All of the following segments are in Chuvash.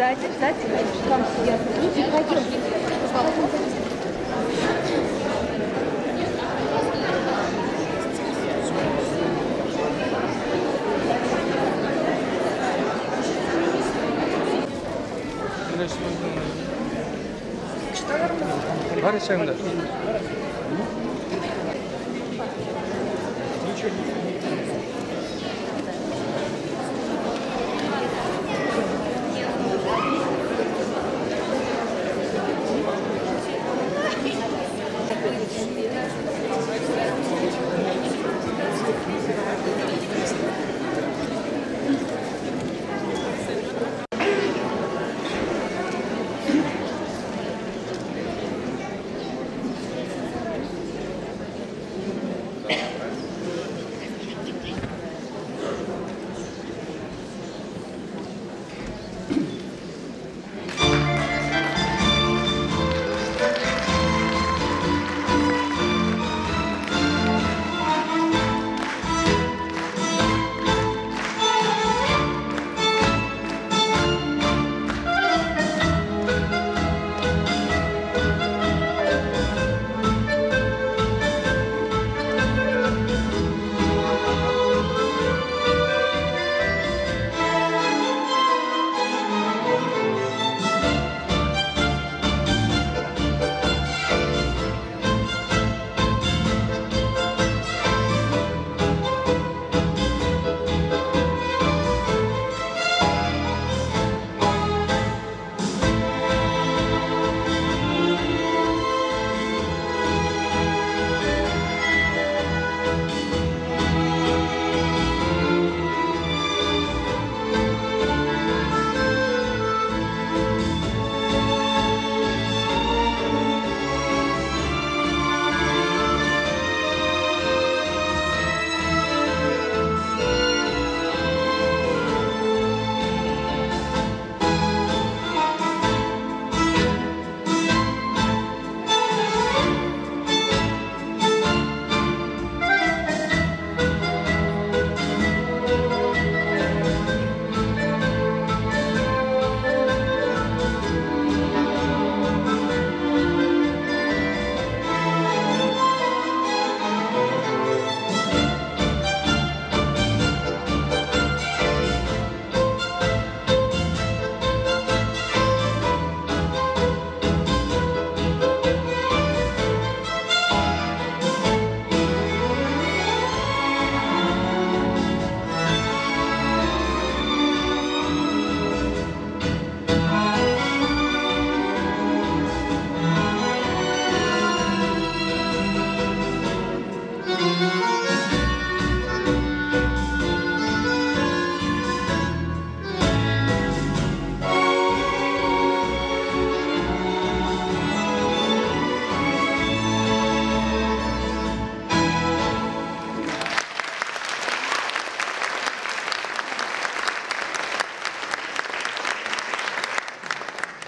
Сзади, сзади, там сидят люди, пойдем.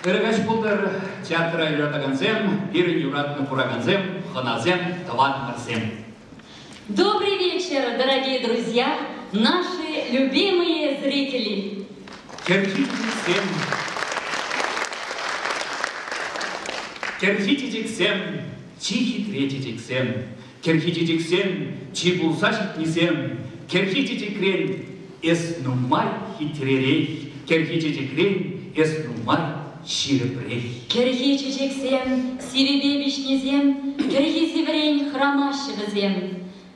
Ырӑ каҫ пултӑр, театра юратакансем, пирӗн юратнӑ куракансем, хӑнасем, тӑванӑмӑрсем. Добрый вечер, дорогие друзья, наши любимые зрители. Кӗрхи чечексем, кӗрхи чечексем, чи хитре чечексем, кӗрхи чечексем, чи пулса ҫитнисем, кӗрхи чечекрен эс нумай хитререх, кӗрхи чечекрен эс нумай ҫирӗпрех. Кӗрхи чечексем, сивӗпе пиҫнисем, кӗрхи сивӗрен хӑрамаҫҫӗ вӗсем.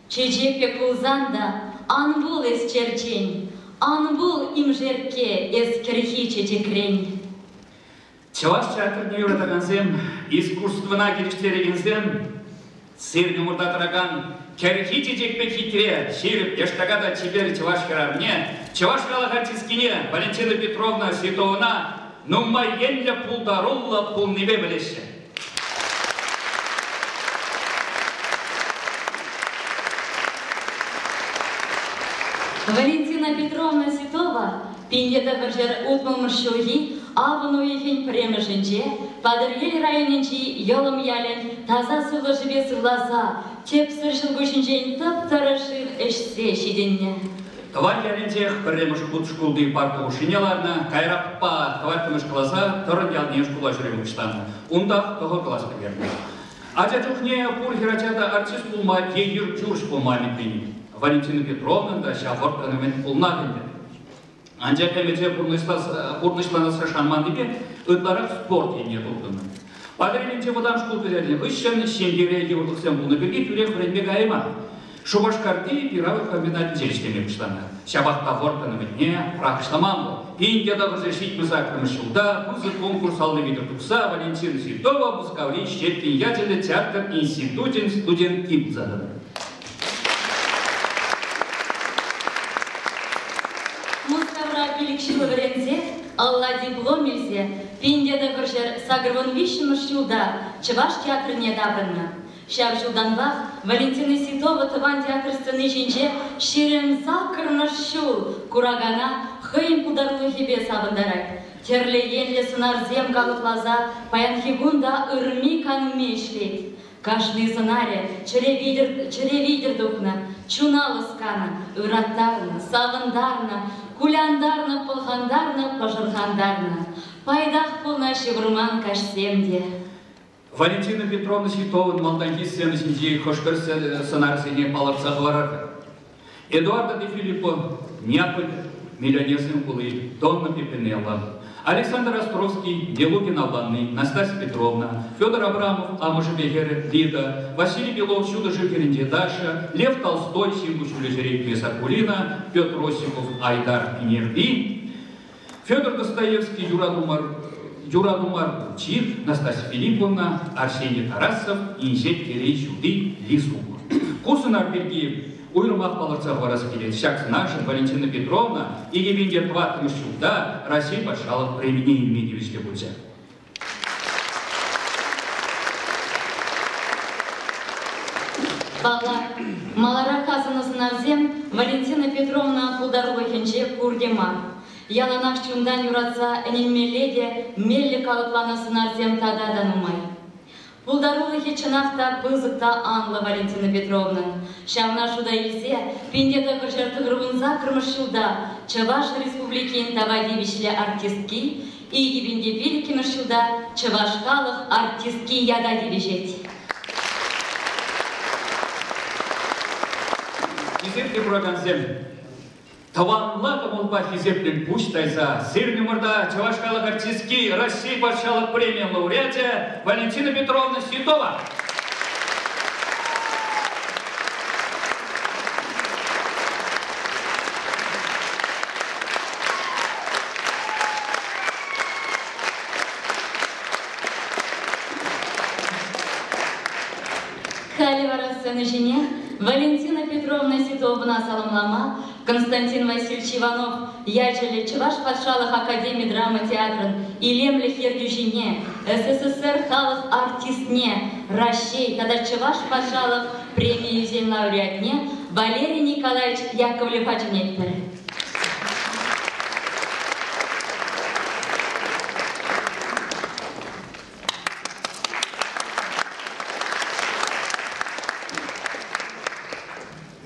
Чечек пек пулсан та ан пул эс черчен, ан пул имшеркке эс кӗрхи чечекрен. Чӑваш театрне юратакансем, искусствӑна килӗштерекенсем сирӗн умӑрта тӑракан кӗрхи чечек пек хитре, ҫирӗп, яштака та чипер чӑваш хӗрарӑмне, чӑваш халӑх артисткине Валентина Петровна Ситовӑна нумай енлӗ пултаруллӑ пулнипе пӗлеҫҫӗ. Валентина Петровна Ситова 1960 ҫулхи Авӑн уйӑхӗн пӗрремӗшӗнче Патӑрьел районӗнчи Йӑлӑм ялӗн таса сывлӑшӗпе сывласа тӗпсӗр ҫӑлкуҫӗнчен тӑп-тӑрӑ шыв ӗҫсе ҫитӗннӗ. Тӑван ялӗнчех пӗрремӗш хут шкулти парта хушшине ларнӑ, каярахпа тӑваттӑмӗш класа Тӑрӑн ялне шкула ҫӳреме пуҫланӑ. Унтах тӑхӑр класс пӗтернӗ. Ача чухне пур хӗрача та артист пулма е юрӑҫ пулма ӗмӗтленет. Валентина Петровнӑн та ҫав вӑрттӑн ӗмӗт пулнах ӗнтӗ. Анчах ӗмӗте пурнӑҫланасса шанманнипе ытларах спорт енне туртӑннӑ. Патӑрьелӗнчи вӑтам шкул пӗтернӗ хыҫҫӑн ҫемьере йывӑрлӑхсем пулнӑ пирки тӳрех вӗренме кайман. Шупашкарти пиравӑй комбинатӗнче ӗҫлеме пуҫланӑ. Ҫапах та вӑрттӑн ӗмӗтне пӑрахӑҫламан вӑл. 1978 ҫулта пысӑк конкурс алли витӗр тухса Валентина Ситова Мускаври Щепкин ячӗллӗ театр институчӗн студентки пулса тӑнӑ. Мускавра пилӗк ҫул вӗренсе, алла диплом илсе 1983 ҫулта Чӑваш театрне таврӑннӑ. Ҫав ҫултанпах Валентина Ситова тӑван театр сцени ҫинче 28-мӗш ҫул куракана хӑйӗн пултарулӑхӗпе савӑнтарать. Тӗрлӗ енлӗ сӑнарсем калӑпласа паянхи кун та ырми-канми ӗҫлет. Кашни сӑнарӗ чӗре витӗр, чӗре витӗр тухнӑ, чуна лӑсканӑ, ыраттарнӑ, савӑнтарнӑ, кулянтарнӑ, пӑлхантарнӑ, пӑшӑрхантарнӑ. Пайтах пулнӑ ҫывӑрман каҫсем те. Валентина Петровна Ситовӑн малтанхи сцена ҫинчи хӑш-пӗр сӑнарсене палӑртса хӑварар. Эдуардо Де Филиппо, Неаполь, миллионерсен хули, Донна Пипинелла, Александр Островский, Белугин авланни, Настасья Петровна, Федор Абрамов, амӑшӗпе хӗрӗ Лида, Василий Белов ҫутӑ шыв хӗрринче Даша, Лев Толстой, ҫын куҫҫулӗ ҫӗре Сакулина, Петр Осипов, Айдар Пинерпи, Федор Достоевский юрату мар чир, Настасья Филипповна, Арсений Тарасов, Инҫет телей ҫути, Лисук. Ку сӑнар пирки уйрӑмах палӑртса хӑварас килет. Ҫак сӑнаршӑн Валентина Петровна 2004 ҫулта Раҫҫей патшалӑх премине илме тивӗҫлӗ пулчӗ. Паллах, маларах асӑннӑ сӑнарсем Валентина Петровна пултарулӑхӗнче пурте мар. Яланах чунтан юратса ӗненмелле те меллӗ калӑпланӑ сӑнарсем тата та нумай. Пултарулӑхӗ чӑнах та пысӑк та анлӑ Валентина Петровнӑн. Ҫавна шута илсе 1998 ҫулта Чӑваш Республикин тава тивӗҫлӗ артистки, 2005 ҫулта Чӑваш халӑх артистки ята тивӗҫет. Хисеплӗ куракансем, тӑванла кӑмӑлпа хисеплӗн пуҫ тайса сирӗн умӑрта Чӑваш халӑх артистки, Раҫҫей патшалӑх премийӗн лауреачӗ Валентина Петровна Ситова. Халӗ вара сцена ҫине Валентина Петровна Ситовӑна саламлама Константин Васильевич Иванов ячӗллӗ Чӑваш патшалӑх академи драма театрӗн илемлӗх ертӳҫине, СССР халӑх артистне, Раҫҫей тата Чӑваш патшалӑх премийӗсен лауреатне Валерий Николаевич Яковлева чӗнетпӗр.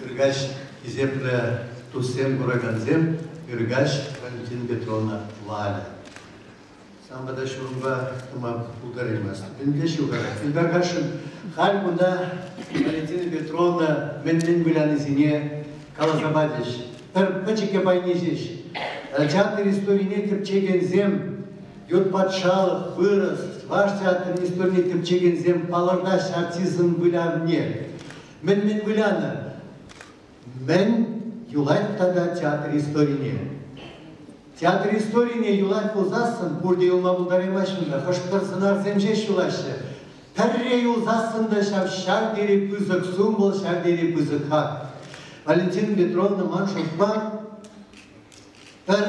Ыркаҫ хисеплӗ туссем, куракансем, Ыркаҫ Валентина Петровна Валя. Сан пата ҫурӑмпа тӑма пултараймастӑп. Ӗнтӗ ҫывхарать. Ыркашӑн халь кунта Валентина Петровна мӗн-мӗн вылянисене каласа пачӗҫ. Пӗр пӗчӗккӗ пайне ҫеҫ. Театр историне тӗпчекенсем ют патшалӑх, вырӑс, чӑваш театрӗн историне тӗпчекенсем палӑртаҫҫӗ артистӑн вылявне. Мӗн-мӗн вылянӑ? Мӗн юлать тата театр историне? Театр историне юлать пулсассӑн пурте юлма пултараймаҫҫӗ унта, хӑш-пӗр сӑнарсем ҫеҫ юлаҫҫӗ. Пӗрре юлсассӑн та ҫав ҫав тери пысӑк сум вӑл, ҫав тери пысӑк хак. Валентина Петровна ман шутпа пӗр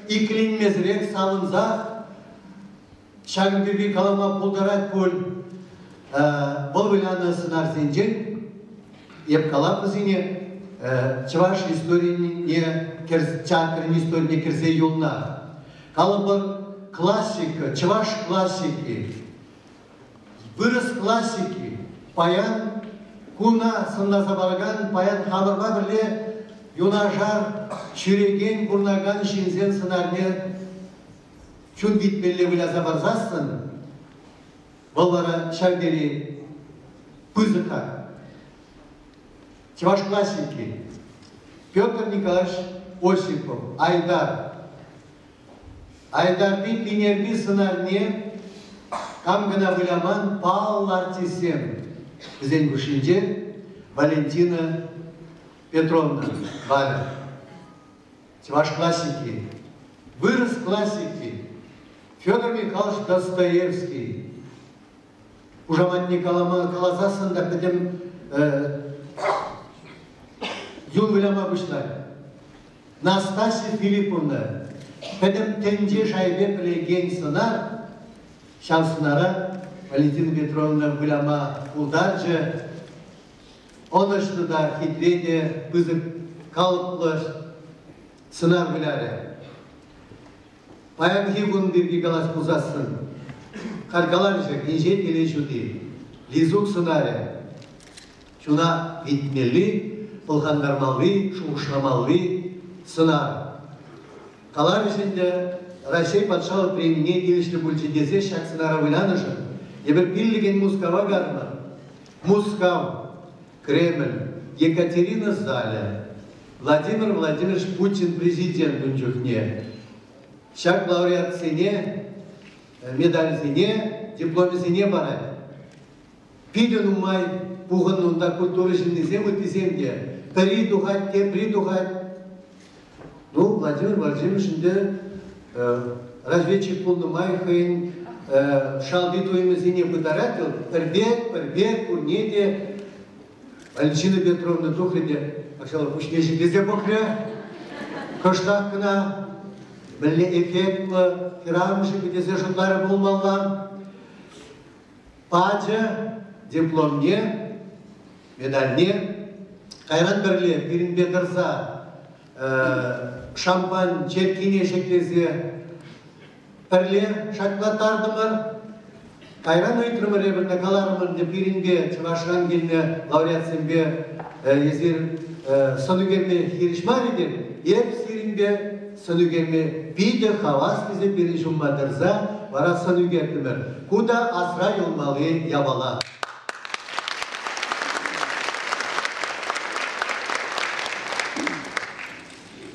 иккӗленмесӗрех савӑнсах ҫакӑн пирки калама пултарать пуль. Вӑл вылянӑ сӑнарсенчен эп калап вӗсене чӑваш историне, театрӗн историне кӗрсе юлнӑ. Калӑпӑр, классика, чӑваш классики, вырӑс классики паян куна сӑнласа паракан, паян хамӑрпа пӗрле юнашар ҫӳрекен, пурӑнакан ҫынсен сӑнарне чун витмелле выляса парсассӑн, вӑл вара ҫав тери пысӑк хак. Чӑваш классики Петр Николаевич Осипов, Айдар. Айдарти Пинерти сӑнарне кам кӑна выляман паллӑ артистсем. Вӗсен хушшинче Валентина Петровна Валя. Чӑваш классики, вырӑс классики Федор Михайлович Достоевский. Хушаматне калама каласассӑн та пӗтӗм юн выляма пуҫлать. Настасья Филипповна пӗтӗм тӗнче шайӗпе пӗлекен сӑнар, ҫав сӑнара Валентина Петровна выляма пултарчӗ. Ӑнӑҫлӑ та хитре те пысӑк калӑплӑ сӑнар вылярӗ. Паянхи кун пирки калас пулсассӑн, халь каларӗ-ҫак инҫет телей ҫути, Лизук сӑнарӗ, чуна витмелли, пӑлхантармалли, шухӑшламалли сӑнар. Каларӗҫ ӗнтӗ, Раҫҫей патшалӑх премине тивӗҫлӗ пулчӗ тесе ҫак сӑнара вылянӑшӑн эпир пиллӗкӗн Мускава карнӑ. Мускав, Кремль, Екатерина залӗ, Владимир Владимирович Путин президент ун чухне ҫак лауреатсене медальсене, дипломӗсене парать. Питӗ нумай пухӑннӑ унта культура ҫыннисем, ыттисем те. Пӗри тухать, тепри тухать. Ну, Владимир Владимирович ӗнтӗ разведчик пулнӑ май хӑйӗн шалти туйӑмӗсене пытарать вӑл. Пӗр пек, пурне те. Валентина Петровна тухрӗ те патшалӑх пуҫне ҫӗклесе пӑхрӗ. Кӑштах кӑна мӗнле эффектлӑ хӗрарӑм-ши тесе шутларӗ пулмалла. Пачӗ дипломне, медальне. Кайран пӗрле пирӗнпе тӑрса шампань черккине ҫӗклесе пӗрле шаклаттартӑмӑр. Кайран ыйтрӑмӑр эпир те каларӑмӑр ӗнтӗ пирӗнпе Чӑвашран килнӗ лауреатсемпе эсир сӑн ӳкерме хирӗҫ мар-и тет. Эп сирӗнпе сӑн ӳкерме питӗ хавас тесе пирӗн ҫумма тӑрса вара сӑн ӳкертӗмӗр. Ку та асра юлмалли япала.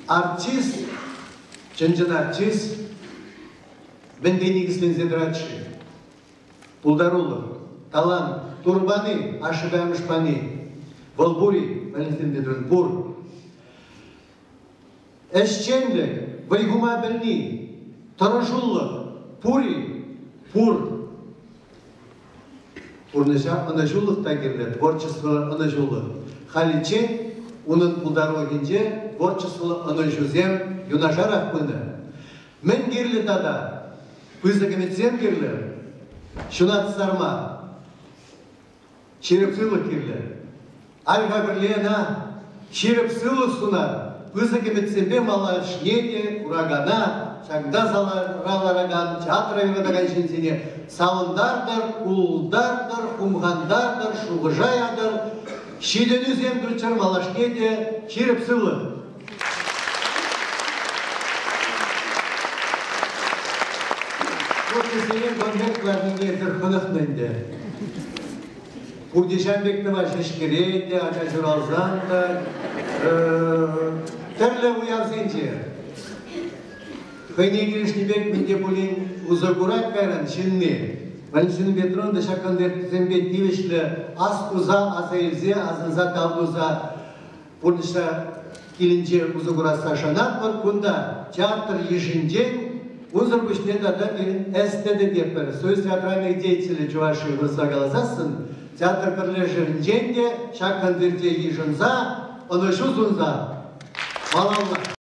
Артист, чӑн-чӑн артист, мӗнпе никӗсленсе тӑрать-ши? Пултарулӑх, талант, Тур пани, ашшӗпе амӑш пани. Вӑл пур-и, Валентин Петрович? Пур. Ӗҫченлӗх, вӑй хума пӗлни, тӑрӑшулӑх пур-и? Пур. Пурнӑҫа ӑнӑҫулӑх та кирлӗ, творчество ӑнӑҫулӑх. Халиччен унӑн пултарулӑхӗнче творчество ӑнӑҫусем юнашарах пынӑ. Мӗн кирлӗ тата? Пысӑк ӗмӗтсем кирлӗ. Ҫунат сарма. Ҫирӗп сывлӑх кирлӗ. Альха пӗрле ӑна ҫирӗп сывлӑх сунар, пысӑк ӗмӗтсемпе малашне те куракана, ҫакӑнта залра ларакан, театра юратакан ҫынсене савӑнтартӑр, култартӑр, хумхантартӑр, шухӑша ятӑр, ҫитӗнӳсем туччӑр малашне те ҫирӗп сывлӑх. Творчествӑри конверт ларнине эсир хӑнӑхнӑ ӗнтӗ. Пурте ҫав пек тӑваҫҫӗ ӗҫкӗре те, ача ҫуралсан та, тӗрлӗ уявсенче. Хӑйне килӗшнӗ пек мӗн те пулин усӑ курать кайран ҫынни. Валентина Петровна ҫак конвертсемпе тивӗҫлӗ ас туса, аса илсе, асӑнса тав туса пурнӑҫра килӗнче усӑ курасса шанатпӑр. Кунта театр йышӗнчен унсӑр пуҫне тата пирӗн СТД тетпӗр, Союз театральных деятелей Чувашии вырӑсла каласассӑн, театр пӗрлешӗвӗнчен те ҫак концерте йышӑнса, ӑнӑҫу сунса малалла.